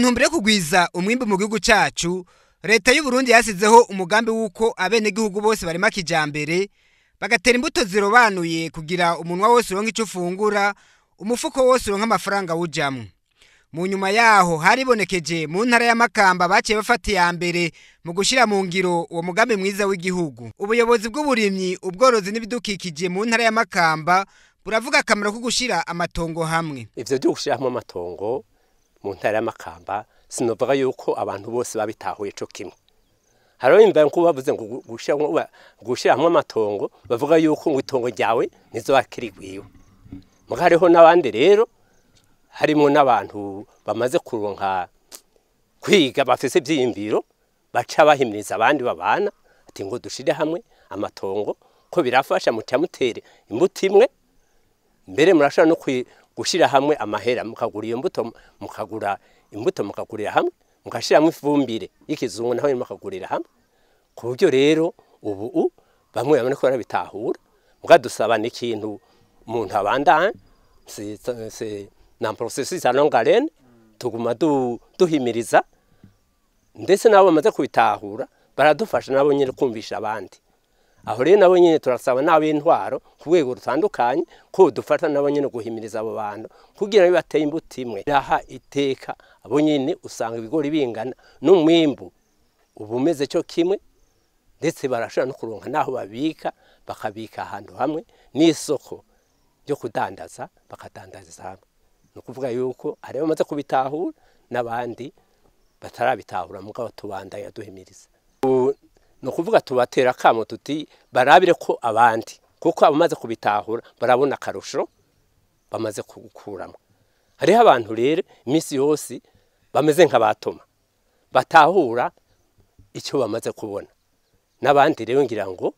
Mu ntumbero yo kugwiza umwimbu mu gihugu cacu, leta y'u Burundi yasizeho umugambi w'uko abenegihugu bose barima kijambere, bagatera imbuto zirobanuye kugira umunwa wose uronke ico ufungura, umufuko wose uronke amafaranga wujamwo. Mu nyuma yaho haribonekeje mu ntara ya Makamba baciye bafata iya mbere mu gushira mu ngiro uwo mugambi mwiza w'igihugu. Ubuyobozi bw'uburimyi, ubworozi n'ibidukikije mu ntara ya Makamba buravuga akamaro ko gushira amatongo hamwe. Ivyo byo gushira hamwe amatongo mu ntara ya Makamba, sinovuga yuko abantu bose babitahuye co kimwe. Hariho imva nko bavuze ngo gushira hamwe amatongo, bavuga yuko ngo itongo ryawe nizo akirigwiwe. Muga hariho n'abandi rero, harimo n'abantu bamaze kuronka kwiga, bafise ivyiyumviro, baca bahimiriza abandi babana ati ngo dushire hamwe amatongo ko birafasha, muca mutere imbuto imwe, mbere murashobora no gushira hamwe amahera mukagura iyo mbuto, mukagura imbuto mukagurira hamwe, mugashiramo ifumbire y'ikizungu naho mukagurira hamwe. Ku buryo rero ubu bamwe bamwe ko barabitahura, mukadusaba n'ikintu umuntu abandanya, c'est un processus à longue haleine. Tuguma duhimiriza, ndetse nabo bamaze kubitahura baradufasha nabo nyine kumvisha abandi. Aho rero nabo nyine turasaba n'ab'intwaro ku rwego rutandukanye ko dufata nabo nyine guhimiriza abo bantu kugira ngo bateye imbuto imwe. Raha iteka abo nyine usanga ibigori bingana n'umwimbu uba umeze cyo kimwe, ndetse barashobora no kuronka naho babika, bakabika ahantu hamwe, n'isoko ryo kudandaza bakadandariza hamwe. Ni ukuvuga yuko hari abamaze kubitahura n'abandi batarabitahura, mugabo tubandanya duhimiriza. Ni ukuvuga tubatera akamo tuti barabire ko abandi, kuko abamaze kubitahura barabona akarusho bamaze gukuramo. Hariho abantu rero iminsi yose bameze nk'abatoma batahura icyo bamaze kubona, n'abandi rero ngira ngo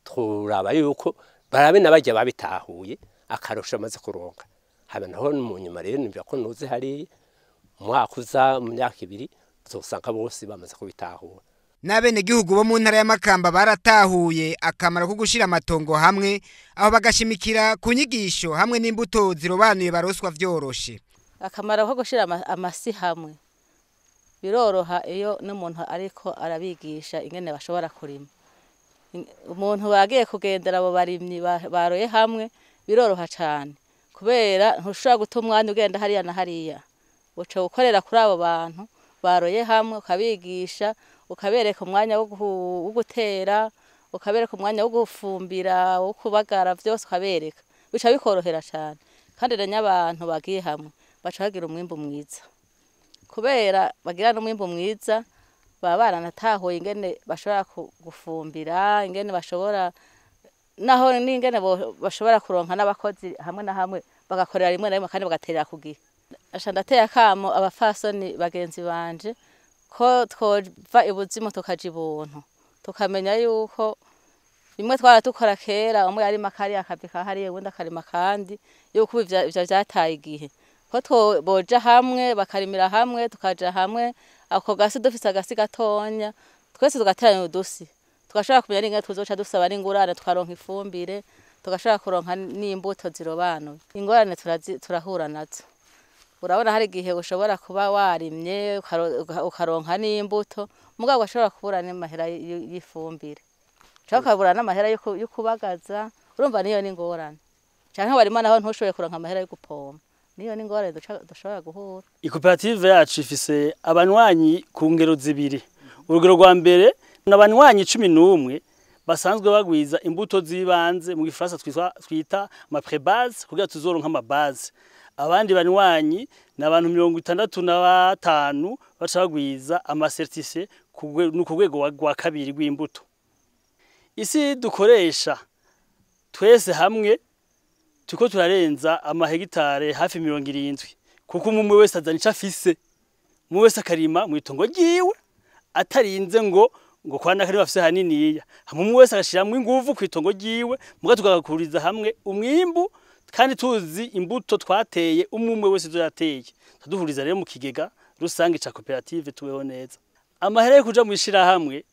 turaba yuko barabe n'abajya babitahuye akarusho bamaze kuronka. Haba naho mu nyuma rero nimba ko ntuzi hari umwaka uza, mu myaka 2 uzosanga bose bamaze kubitahura. N'abenegihugu bo mu ntara ya Makamba baratahuye akamaro ko gushira amatongo hamwe, aho bagashimikira ku nyigisho hamwe n'imbuto zirobanuye baroswa vyoroshe. Akamaro ko gushira amasi hamwe biroroha iyo n'umuntu ariko arabigisha ingene bashobora kurima. Umuntu bagiye kugendera abo barimyi baroye hamwe biroroha cane, kubera ntushobora guta umwanya ugenda hariya na hariya. Uca ukorera kuri abo bantu baroye hamwe, ukabigisha, ukabereka umwanya wo gutera, ukabereka umwanya wo gufumbira, wo kubagara, vyose ukabereka, bica bikorohera cane. Kandi rero abantu bagiye hamwe baca bagira umwimbu mwiza, kubera bagira n'umwimbu mwiza baba baranatahuye ingene bashobora gufumbira, ingene bashobora naho n'ingene bashobora kuronka n'abakozi hamwe na hamwe, bagakorera rimwe na rimwe kandi bagaterera ku gihe. Asha ndateye akamo abafasoni bagenzi banje ko twova ibuzimu tukaja ibuntu, tukamenya yuko bimwe twara dukora kera, umwe yarima kariya akavi ka hariya, uwundi akarima kandi, yuko ubu ivyo vyataye igihe, ko boja hamwe bakarimira hamwe, tukaja hamwe ako gasi, dufise agasi gatonya twese tugateranya udusi, tugashobora kumenya n'ingene tuzoca dusaba n'ingurane, tukaronka ifumbire, tugashobora kuronka n'imbuto zirobanuye. Ingorane turahura nazo. Urabona hari igihe ushobora kuba warimye ukaronka n'imbuto, mugabo ugashobora kubura n'amahera y'ifumbire, canke ukabura n'amahera yo kubagaza. Urumva niyo ni ingorane. Canke warima naho ntushobore kuronka amahera yo gupompa, niyo ni ingorane dushobora guhura. Ikoperative yacu ifise abanywanyi ku ngero zibiri. Urugero rwa mbere ni abanywanyi 11 basanzwe bagwiza imbuto z'ibanze, mu gifaransa twita ama pré-base, kugira tuzoronka ama base. Abandi banywanyi ni abantu 65 baca bagwiza ama certifié ku rwego rwa kabiri rw'imbuto. Isi dukoresha twese hamwe turiko turarenza amahegitare hafi 70, kuko umwe wese azana ico afise, umwe wese akarima mw'itongo ryiwe atarinze ngo kwa nakari bafise haniniya, hamwe umwe wese agashiramwo inguvu kw'itongo ryiwe, muga tugakuriza hamwe umwimbu, kandi tuzi imbuto twateye umwe umwe wese izo yateye, tuduhuriza rero mu kigega rusange ca koperative tubeho neza. Amahera yo kuja mw'ishirahamwe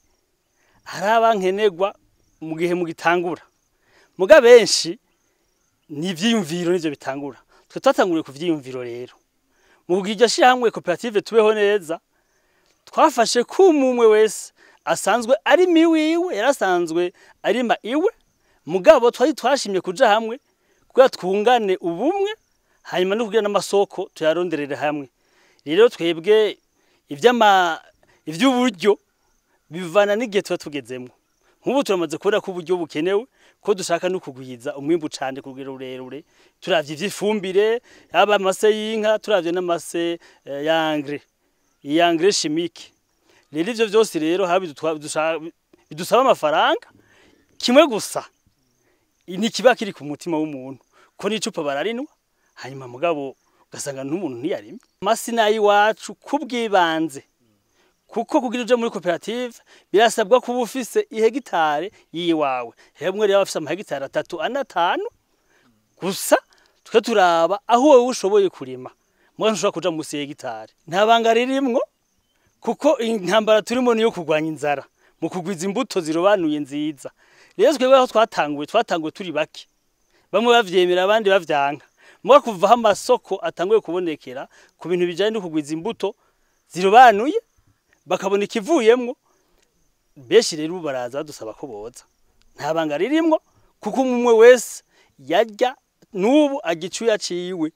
hari abankenerwa mu gihe mugitangura, muga benshi ni ivyiyumviro nivyo bitangura. Twe twatanguriye ku vyiyumviro rero. Mu kugira iryo shirahamwe koperative Tubeho Neza, twafashe ko umwe wese asanzwe arima iwiwe, yarasanzwe arima iwe, mugabo twari twashimye kuja hamwe kugira twungane ubumwe, hanyuma no kugira n'amasoko tuyaronderere hamwe. Rero twebwe ivy'uburyo bivana n'igihe tuba tugezemwo. Nk'ubu turamaze kubona ko uburyo bukenewe, ko dushaka no kugwiza umwimbu cane ku rugero rurerure, turavye ivy'ifumbire, yaba amase y'inka, turavye n'amase ya engrais, iyi engrais chimique. Rero ivyo vyose rero bidusaba amafaranga. Kimwe gusa ni kiba kiri ku mutima w'umuntu, ko n'icupa bararinwa, hanyuma mugabo ugasanga n'umuntu ntiyarimye. Amasi nayiwacu kubwibanze, kuko kugira uje muri koperative birasabwa kuba ufise ihegitare yiwawe. Hemwe rero bafise amahegitare 3, 4, 5 gusa, twe turaba aho wowe ushoboye kurima, mugabo ntushobora kuja musi y'hegitare. Nta banga ririmwo, kuko intambara turimo niyo kurwanya inzara mu kugwiza imbuto zirobanuye nziza. Rero twebwe aho twatanguye turi bake, bamwe bavyemera abandi bavyanka. Mugabo kuva aho amasoko atanguye kubonekera ku bintu bijanye no kugwiza imbuto zirobanuye, bakabona ikivuyemwo, benshi rero baraza badusaba ko boza. Nta banga ririmwo, kuko umwe wese yarya n'ubu agicuya ciwe,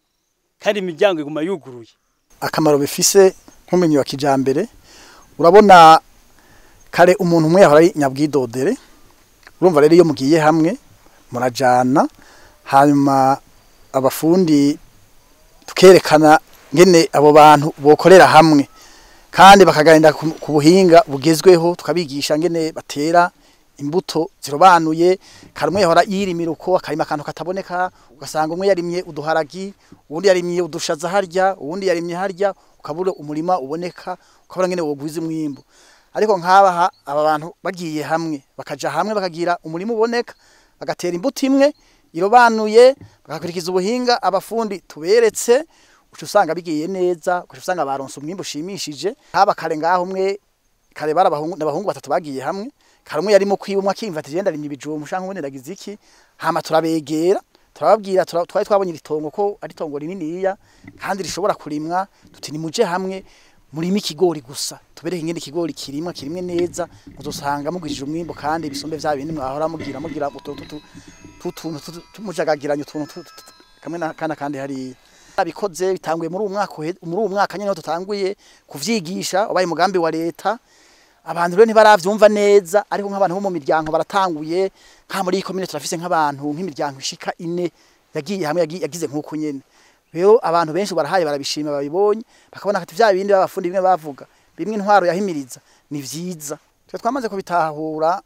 kandi imiryango iguma yuguruye. Akamaro bifise nk'umenyi wa kijambere, urabona kare umuntu umwe yahora ari nyabwidodere. Urumva rero iyo mugiye hamwe murajana, hanyuma abafundi tukerekana ngene abo bantu bokorera hamwe kandi bakaganira ku buhinga bugezweho, tukabigisha ngene batera imbuto zirobanuye. Kare umwe yahora yirimira uko akarima akantu kataboneka, ugasanga umwe yarimye uduharagi, uwundi yarimye udushaza harya, uwundi yarimye harya, ukabura umurima uboneka, ukabura ngene wogwiza umwimbu. Ariko nk'aba aba bantu bagiye hamwe, bakaja hamwe bakagira umurima uboneka, bagatera imbuto imwe irobanuye, bagakurikiza ubuhinga abafundi tuberetse, uca usanga bigiye neza, uca usanga baronse umwimbu ushimishije. Haba kare ngaho umwe kare bari abahungu batatu bagiye hamwe, kare umwe yarimo kwiba, umwe akimva ati genda rimye ibijumbu canke ubundi ndagize iki, hama turabegera turababwira, twari twabonye iritongo ko ari itongo rininiya kandi rishobora kurimwa, tuti nimuje hamwe murime ikigori gusa, tubereke ingene ikigori kirimwa kirimwe neza, muzosanga mugwirije umwimbo kandi ibisombe vya bindi mwahora mugira utuntu tumujagagiranye utuntu kamwe na kana kandi hariya. Abikoze bitanguye muri uwo mwaka nyene tutanguye kuvyigisha, wabaye umugambi wa leta. Abantu rero ntibaravyumva neza, ariko nk'abantu bo mu miryango baratanguye. Nka muri iyi komine turafise nk'abantu nk'imiryango ishika 4 yagiye hamwe, yagize nk'uko nyene. Rero abantu benshi barahaye barabishima, babibonye bakabona ati vya bindi babafundi bimwe bavuga, bimwe intwaro yahimiriza ni vyiza. Twe twamaze kubitahura,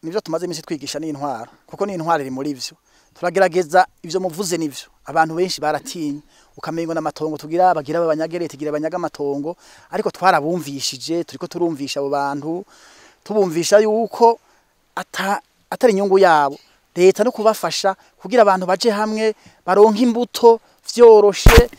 nivyo tumaze iminsi twigisha n'intwaro, kuko n'intwaro iri muri vyo. Turagerageza ivyo muvuze nivyo. Abantu benshi baratinya, ukamengo n'amatongo tugira bagira abanyagerete tugira abanyaga amatongo, ariko twarabumvishije, turiko turumvisha abo bantu, tubumvisha yuko atari inyungu yabo, leta no kubafasha kugira abantu baje hamwe baronke imbuto vyoroshe,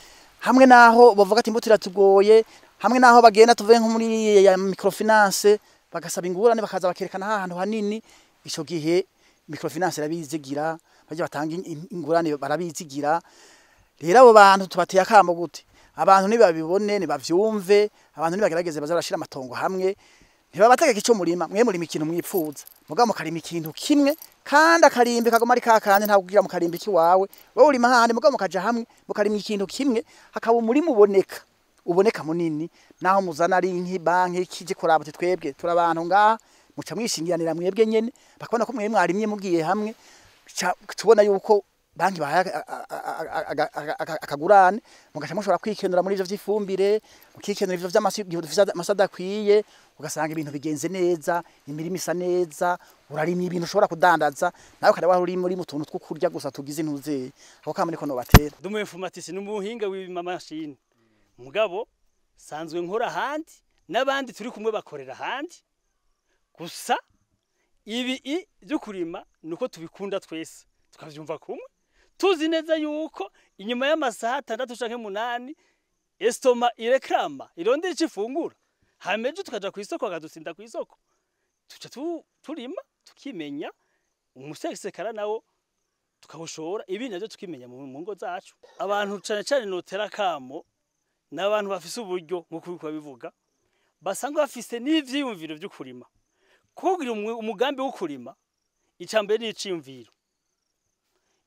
hamwe naho bavuga ati imbuto iratugoye, hamwe naho bagenda tuvuye nko muri ya microfinance bagasaba ingurane, bakaza bakerekana ahantu hanini. Ico gihe microfinance irabizigira, baje batanga ingurane barabizigira. Rero abo bantu tubateye akamo gute, abantu nibabibone nibavyumve, abantu nibagerageze bazarashira amatongo hamwe, ntibabategeka ico murima, mwe murima ikintu mwipfuza, mugabo mukarima ikintu kimwe kandi akarimbi kagoma ari kakandi, nta kugira mukarimbi kiwawe, wowe urima hahandi, mugabo mukaja hamwe mukarima ikintu kimwe, hakaba umurima uboneka munini, naho muzana ari nk'ibanki kije kuraba ati twebwe turabantu ngaha, muca mwishingiranira mwebwe nyene, bakabona ko mwe mwarimye mugiye hamwe, tubona yuko banki bahaye akagurane, mugaca mushobora kwikenura muri ivyo vy'ifumbire, mukikenura ivyo vy'amasi, igihe dufise amasi adakwiye, ugasanga ibintu bigenze neza, imirima isa neza, urarimye ibintu ushobora kudandaza, nawe ukaba wari uri mu tuntu two kurya gusa tugize intuzeye. Ako kamo niko nobatera. Ndi umu informaticien, ni umuhinga w'imamashini, mugabo sanzwe nkora ahandi, n'abandi turi kumwe bakorera ahandi. Gusa ibi byo kurima nuko tubikunda twese, tukavyumva kumwe, tuzi neza yuko inyuma y'amasaha 6 canke 8 estoma irekrama irondera icifungura, hameje tukaja ku isoko akadusinda ku isoko, tuca turima tukimenya umusesekara nawo tukawushora, ibi navyo tukimenya mu ngo zacu. Abantu cane cane notera kamo N'abantu bafise uburyo nk'uko uriko urabivuga, basanzwe bafise n'ivyiyumviro vyo kurima. Kugira umugambi wo kurima, ica mbere ni iciyumviro,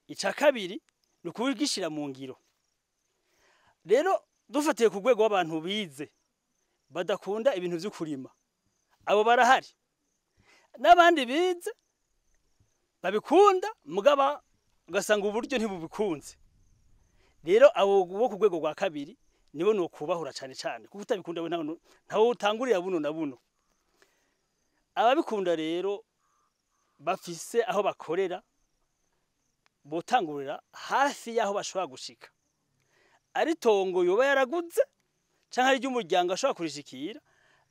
ica kabiri ni ukugishira mu ngiro. Rero dufatiye ku rwego w'abantu bize badakunda ibintu vyo kurima, abo barahari, n'abandi bize babikunda mugaba ugasanga uburyo ntibubikunze. Rero abo bo ku rwego rwa kabiri nibo nokubahura cane cane, kuko utabikunda we ntawe utangurira buno na buno. Ababikunda rero bafise aho bakorera, botangurira hafi y'aho bashobora gushika, ari tongo yoba yaraguze canke ari ry'umuryango ashobora kurishikira,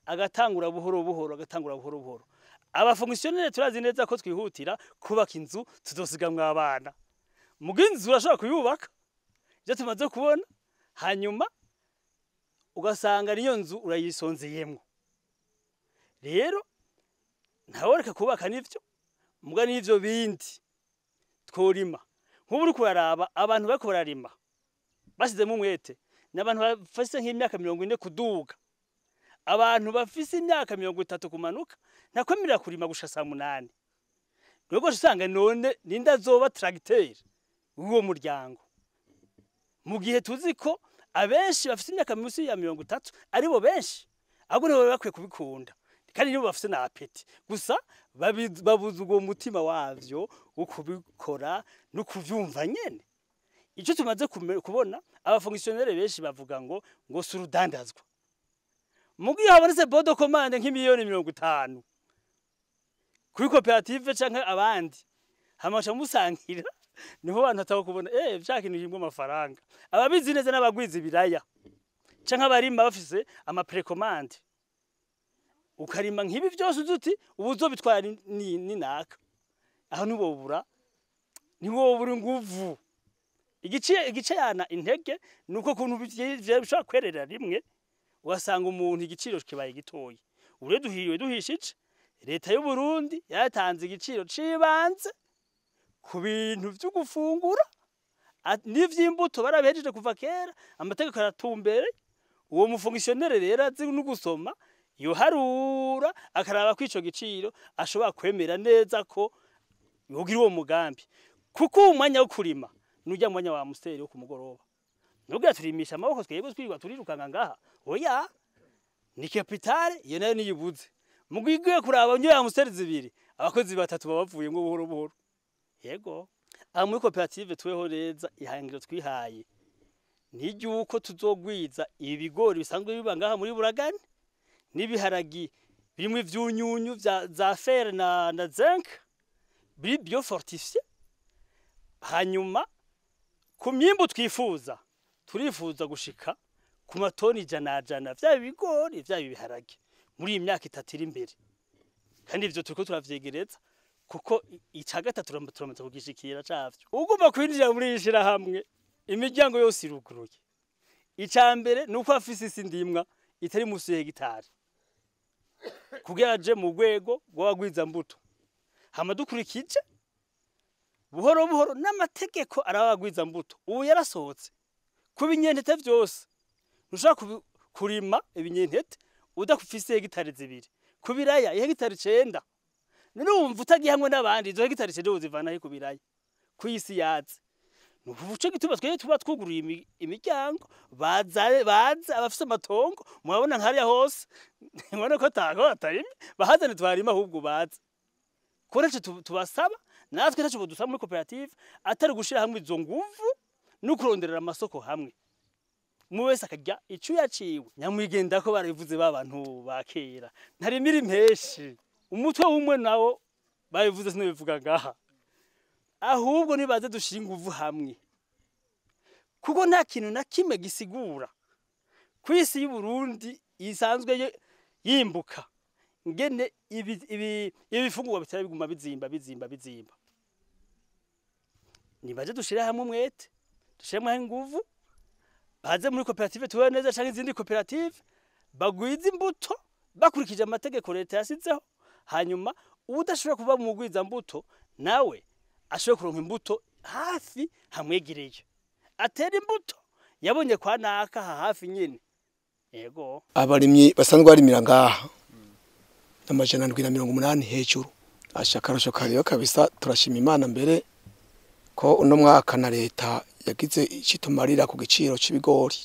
agatangura buhoro buhoro, agatangura buhoro buhoro. Abafonctionnaire turazi neza ko twihutira kubaka inzu tuzosigamwa abana, muga inzu urashobora kuyubaka ivyo tumaze kubona, hanyuma ugasanga niyo nzu urayisonzeyemwo. Rero ntaworeka kubaka nivyo, muga n'ivyo bindi tworima. Nk'ubu uriko uraraba abantu bariko bararima basizemo umwete, ni abantu bafise nk'imyaka 40 kuduga, abantu bafise imyaka 30 kumanuka ntakwemerera kurima gusha saa 8. Nubwo usanga none ninde azoba tracteur w'uwo muryango, mu gihe tuzi ko abenshi bafise imyaka munsi ya 30 aribo benshi, ahubwo nibo bakwiye kubikunda kandi nibo bafise na appétit, gusa babuze uwo mutima wavyo wo kubikora no kuvyumva nyene. Ico tumaze kubona, abafonctionnaire benshi bavuga ngo surudandazwa, mugihe habonetse bon de commande nk'imiliyoni 50 kuri koperative canke abandi, hamaca musangira, niho abantu atabo kubona vya kintu kimwe amafaranga. Ababizi neza n'abagwiza ibiraya canke abarima bafise ama précommande, ukarima nk'ibi vyose uzuti ubuzobitwara ni naka, aho nibobura inguvu. Igice yana intege nuko kuntu bishobora kwerera rimwe, ugasanga umuntu igiciro kibaye gitoyi. Ure duhiriwe duhishije, leta y'u Burundi yatanze igiciro cibanze ku bintu vyo gufungura n'ivy'imbuto, barabihejeje kuva kera, amategeko aratumbere. Uwo mufonctionnaire rero azi no gusoma, yoharura akaraba ko ico giciro ashobora kwemera neza ko yogira uwo mugambi, kuko umwanya wo kurima nujya mwanya wa musteri wo kumugoroba. Nubwo turimisha amaboko twebwe twirwa turirukanga ngaha, oya ni capitale iyo nayo niyibuze. Mugwigiye kuraba nyo ya musteri zibiri, abakozi batatu babavuye ngo buhoro buhoro. Yego aha muri koperative tweho neza, ihangiro twihaye ni ryuko tuzogwiza ibigori bisanzwe biba ngaha muri Buragani, n'ibiharagi birimo ivyunyunyu za fer na zinc biri biofortifié. Hanyuma ku myimbu twifuza, turifuza gushika ku matoni 100 vyaba ibigori vyaba ibiharage muri iyi myaka 3 iri imbere, kandi ivyo turiko turavyegereza kuko ica gatatu turamaze kugishikira cavyo. Ugomba kwinjira muri ishira hamwe, imiryango yose iruguruye. Ica mbere nuko afise isi ndimwa itari musi ya hegitari, kugira aje mu rwego rw'abagwiza mbuto. Hama dukurikije buhoro buhoro n'amategeko arabagwiza mbuto ubu yarasohotse ku binyentete vyose. Ntushobora kurima ibinyentete udafise hegitari 2, ku biraya hegitari 9. None wumva utagiye hamwe n'abandi, izo hegitari 9 uzivana he ku biraya ku isi yaze? Nukuvuga gituma twe tuba twuguruye imiryango, baza abafise amatongo, murabona nkariya hose mubona ko atago atarime, bahazane twarima ahubwo baza. Ko naco tubasaba natwe ntaco bodusaba muri koperative atari gushira hamwe izo nguvu no kuronderera amasoko hamwe, umwe wese akarya ico yaciwe. Nyamwigenda ko barabivuze ba bantu ba kera, ntarimira impeshi umutwe w'umwe nawo babivuze sinobivuga ngaha, ahubwo nibaze dushira inguvu hamwe, kuko nta kintu na kimwe gisigura ku isi y'u Burundi isanzwe yimbuka ngene ibifungurwa bitara biguma bizimba bizimba bizimba. Nibaze dushira hamwe umwete, dushiremo inguvu, baze muri koperative tuwe neza canke izindi koperative, bagwiza imbuto bakurikije amategeko leta yasizeho, hanyuma udashobora kuba mu gwiza mbuto nawe ashobora kuronka imbuto hafi hamwegereye, atera imbuto Yabonye kwa naka hafi nyene. Yego. Abarimyi basanzwe barimira ngaha 780 hejuru. Ashakarusho kariyo kabisa, turashima Imana mbere ko uno mwaka na leta yagize icitumarira ku giciro c'ibigori.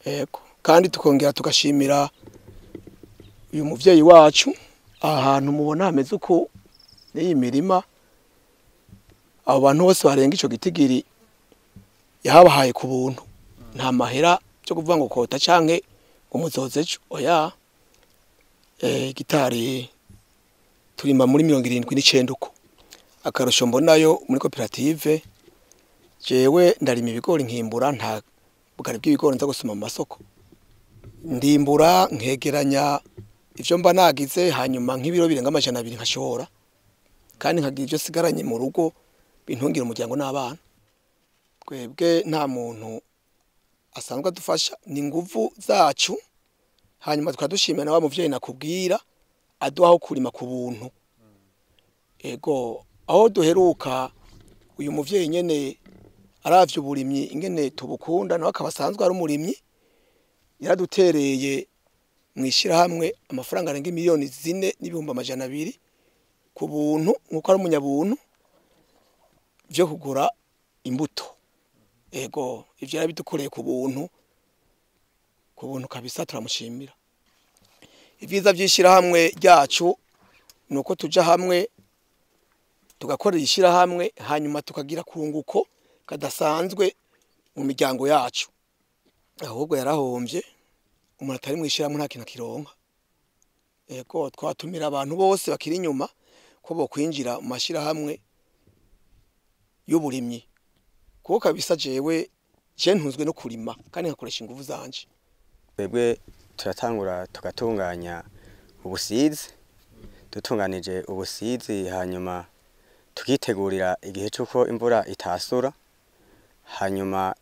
Yego, kandi tukongera tugashimira uyu muvyeyi wacu ahantu mubona hameze uko n'iyi mirima, abo bantu bose barenga ico gitigiri yahabahaye ku buntu, nta mahera cyo kuvuga ngo kota canke ngo muzoze ejo, oya. Gitari turima muri 79 uko. Akarusho mbonayo muri koperative, jewe ndarima ibigori nkimbura, nta bugari bw'ibigori nza gusoma mu masoko, ndimbura nkegeranya ivyo mba nagize, hanyuma nk'ibiro birenga 200 nkashora, kandi nkagira ivyo sigaranye mu rugo bintungira umuryango n'abana. Twebwe nta muntu asanzwe adufasha, ni nguvu zacu, hanyuma tukadushimira na wa muvyeyi nakubwira aduha kurima ku buntu. Ego, aho duheruka uyu muvyeyi nyene aravye uburimyi ingene tubukunda, nawe akaba asanzwe ari umurimyi, yaradutereye mwishirahamwe amafaranga arenga 4,200,000 ku buntu, nkuko ari umunyabuntu, vyo kugura imbuto. Ego, ivyo yarabidukoreye ku buntu, ku buntu kabisa, turamushimira. Ivyiza vy'ishirahamwe ryacu nuko tuja hamwe tugakorera ishirahamwe, hanyuma tukagira kunguko kadasanzwe mu miryango yacu. Ahubwo yarahombye, umuntu atari mwishirahamwe nta kintu akironka. Ego, twatumira abantu bose bakiri inyuma ko bokwinjira mu mashirahamwe y'uburimyi, kuko kabisa jewe je ntunzwe no kurima kandi nkakoresha inguvu zanje. Twebwe turatangura tugatunganya ubusizi, dutunganije ubusizi hanyuma tukitegurira igihe cy'uko imvura itasura, hanyuma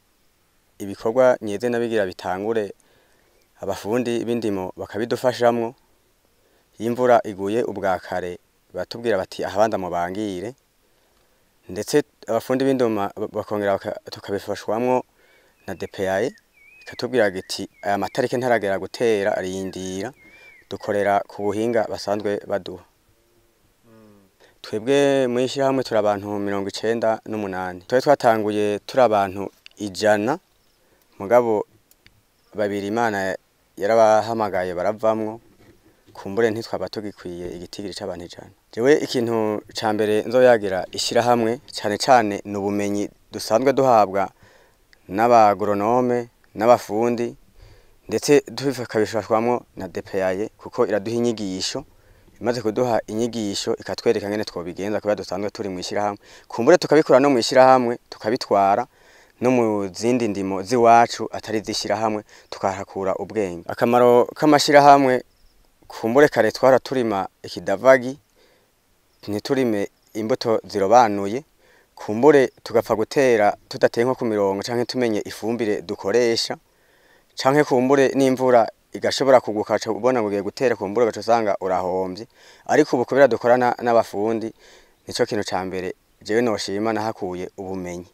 ibikorwa nyeze nabigira bitangure, abafundi b'indimo bakabidufashamwo. Iyo imvura iguye ubwa kare batubwira bati ahabanda mubangire, ndetse abafundi b'indimo bakongera tukabifashwamwo na DPAE ikatubwira ati aya matariki ntaragera gutera, arindira, dukorera ku buhinga basanzwe baduha. Twebwe mu ishyirahamwe turi abantu 98. Twari twatanguye turi abantu 100, mugabo babiri Imana yarabahamagaye baravamwo, kumbure ntitwaba tugikwiye igitigiri c'abantu 100. Jewe ikintu ca mbere nzoyagira ishyirahamwe cane cane ni ubumenyi dusanzwe duhabwa n'abagoronome n'abafundi, ndetse tukabifashwamwo na DPAE kuko iraduha inyigisho. Imaze kuduha inyigisho ikatwereka ngene twobigenza kubera dusanzwe turi mu ishyirahamwe, kumbure tukabikora no mu ishyirahamwe, tukabitwara no mu zindi ndimo ziwacu atari zishyirahamwe, tukahakura ubwenge. Akamaro k'amashirahamwe, kumbure kare twara turima ikidavagi, ntiturime imbuto zirobanuye, kumbure tugapfa gutera tudateye nko ku mirongo, canke tumenye ifumbire dukoresha, canke kumbure n'imvura igashobora kuguka ubona ngo ugiye gutera, kumbure ugaca usanga urahombye. Ariko ubu kubera dukorana n'abafundi, nico kintu ca mbere jewe noshima nahakuye ubumenyi.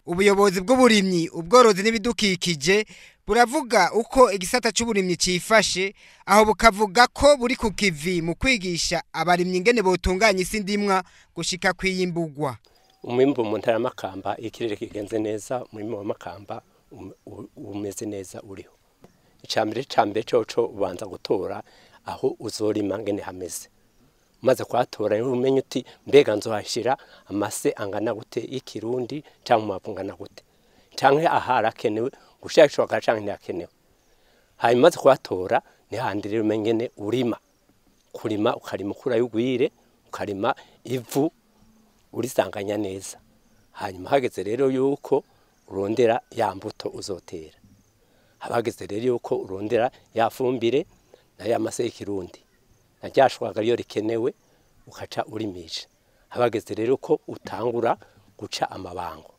Ubuyobozi bw'uburimyi, ubworozi n'ibidukikije buravuga uko igisata c'uburimyi cifashe, aho bukavuga ko buri ku kivi mu kwigisha abarimyi ingene botunganya isi ndimwa gushika kwiyimbugwa. Umwimbu mu ntara ya Makamba, ikirere kigenze neza, umurimo wa Makamba umeze neza uriho. Icambere coco ubanza gutora aho uzorima ngene hameze. Umaze kuhatora rero umenye uti mbega nzohashira amase angana gute y'ikirundi canke umwavu ungana gute, canke aharakenewe gushakishwa canke ntihakenewe. Hanyuma umaze kuhatora ni handi rero umenye ngene urima. Kurima ukarima ukura y'ugwire, ukarima ivu urisanganya neza. Hanyuma hageze rero yuko urondera ya mbuto uzotera, habageze rero yuko urondera ya fumbire na ya mase y'ikirundi na ryashwaga iyo rikenewe ukaca urimisha. Habageze rero ko utangura guca amabango,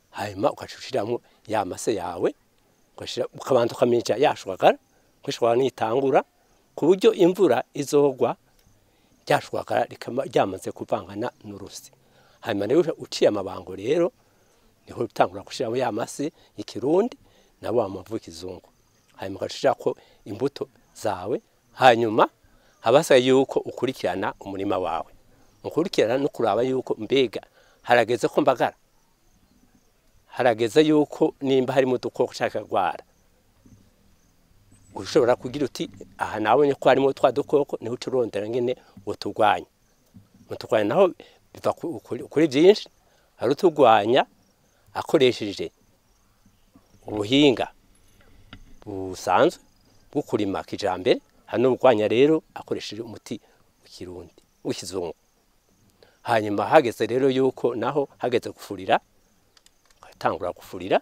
hanyuma ukaca ushiramwo ya mase yawe, ukabanza ukamisha yashwagara, kwishwagara nitangura ku buryo imvura izogwa ryashwagara rikama ryamaze kuvangana n'urusi. Hanyuma rero uciye amabango rero Niho utangura gushiramo ya masi y'ikirundi na wa mwavu w'ikizungu, hanyuma ugashirako imbuto zawe. Hanyuma habasa yuko ukurikirana umurima wawe, ukurikirana no kuraba yuko mbega harageze ko mbagara, harageze yuko nimba harimo udukoko ushaka gwara, ushobora kugira uti aha nabonye ko harimo twa dukoko, niho ucurondera ngene uturwanya. Uturwanya naho biva kuri byinshi, hari utugwanya akoresheje ubuhinga busanzwe bwo kurima kijambere, hano urwanya rero akoresheje umuti w'ikirundi w'ikizungu. Hanyuma hageze rero yuko naho hageze gufurira, ugatangura gufurira,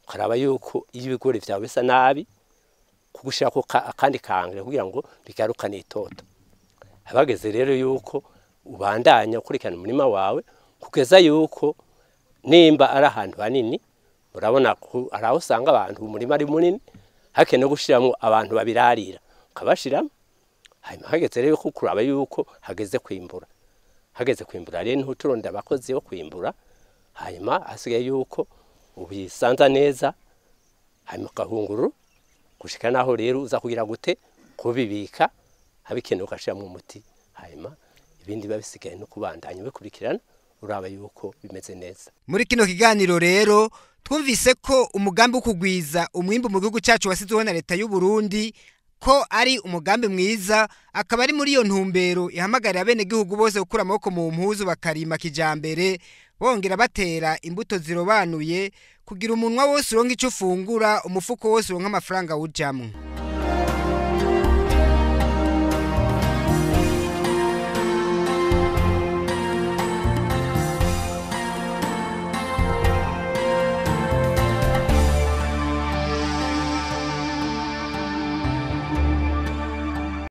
ukaraba yuko iyo ibigori vyawe bisa nabi, kugushirako akandi kangere kugira ngo bigarukane itoto. Habageze rero yuko ubandanya ukurikirana umurima wawe kugeza yuko nimba ari ahantu hanini, urabona ko ari aho usanga abantu umurima ari munini, hakenewe gushiramwo abantu babirarira, ukabashiramo. Hanyuma hageze rero ko kuraba yuko hageze kwimbura, hageze kwimbura rero niho ucuronda abakozi bo kwimbura. Hanyuma hasigaye yuko ubisanza neza, hanyuma ugahungurura gushika naho rero uza kugira gute kubibika, habikenewe ugashiramwo umuti. Hanyuma ibindi biba bisigaye no kubandanya ubikurikirana uraba yuko bimeze neza. Muri kino kiganiro rero twumvise ko umugambi wo kugwiza umwimbu mu gihugu cyacu wasizweho na leta y'u Burundi ko ari umugambi mwiza, akaba ari muri iyo ntumbero ihamagarira abenegihugu bose gukura amaboko mu mpuzu bakarima kijambere, bongera batera imbuto zirobanuye kugira umunwa wose uronke ico ufungura, umufuko wose uronke amafaranga wujamwo.